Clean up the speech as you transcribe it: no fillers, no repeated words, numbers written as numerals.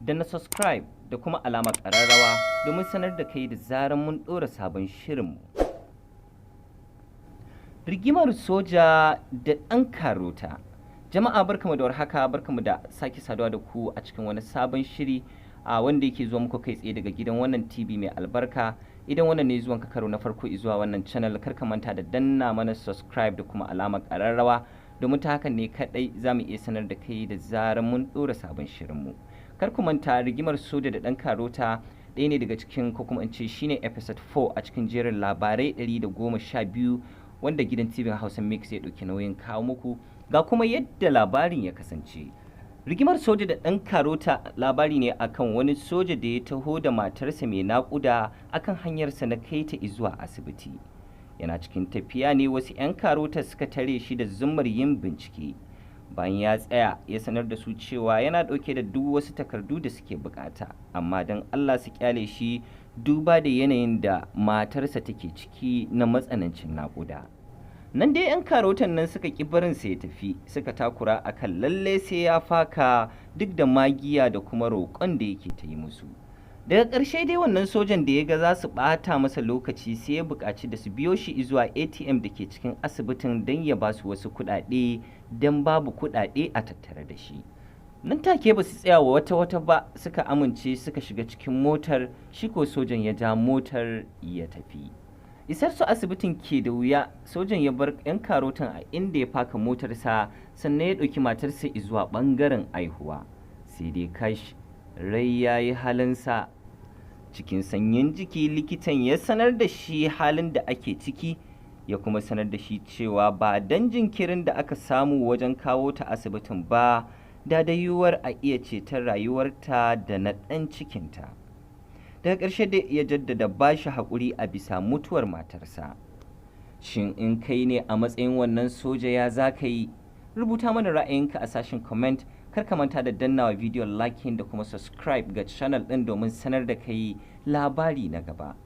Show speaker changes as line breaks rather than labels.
Da na subscribe da kuma alamar ƙararrawa domin sanar da kai da zarar mun ɗora sabon shirinmu. Rigimar soja da ɗan karota. Jama'a, barkamu da warhaka, barkamu da sake saduwa da ku a cikin wani sabon shiri a wanda yake zuwa muku kai tsaye daga gidan wannan TV mai albarka. Idan wannan ne zuwan ka karo na farko zuwa wannan channel, kar ka manta da danna mana subscribe da kuma alamar ƙararrawa, domin ta hakan ne kadai za mu iya sanar da kai da zarar mun ɗora sabon shirinmu. Kar ku manta, Rigimar Soja da ɗan Karota ɗaya ne daga cikin, ko kuma in ce shine episode 4 a cikin jerin labarai 112 wanda gidan TV Hausa Mix ya ɗauki nauyin kawo muku. Ga kuma yadda labarin ya kasance. Rigimar Soja da ɗan Karota labari ne akan wani soja da ya taho da matarsa mai naƙuda akan hanyarsa na kai ta zuwa asibiti. Yana cikin tafiya ne wasu 'yan karota suka tare shi da zummar yin bincike. Bayan ya tsaya, ya sanar da su cewa yana ɗauke da duk wasu takardu da suke bukata, amma don Allah su kyale shi duba da yanayin da matarsa take ciki na matsanancin naƙuda. Nan dai 'yan karotan nan suka ƙi barinsa ya tafi, suka takura akan lalle sai ya faka, duk da magiya da kuma roƙon da yake ta yi musu. Daga ƙarshe dai wannan sojan da ya ga za su ɓata masa lokaci, sai ya buƙaci da su biyo shi zuwa ATM da ke cikin asibitin don ya ba su wasu kuɗaɗe, don babu kuɗaɗe a tattare da shi. Nan take ba su tsaya wa wata wata ba, suka amince, suka shiga cikin motar, shi ko sojan ya ja motar ya tafi. Isar su asibitin ke da wuya, sojan ya bar 'yan karotan a inda ya faka motarsa, sannan ya ɗauki matarsa zuwa ɓangaren aihuwa. Sai dai kash, rai ya yi halinsa. Cikin sanyin jiki likitan ya sanar da shi halin da ake ciki, ya kuma sanar da shi cewa ba don jinkirin da aka samu wajen kawo ta asibitin ba, da yiwuwar a iya ceton rayuwarta da na ɗan cikinta. Daga ƙarshe dai ya jaddada ba shi haƙuri a bisa mutuwar matarsa. Shin in kai ne a matsayin wannan soja, ya za ka yi? Rubuta mana ra'ayinka a sashen comment. Kar ka manta da dannawa bidiyon liking da kuma subscribe ga channel ɗin domin sanar da kai labari na gaba.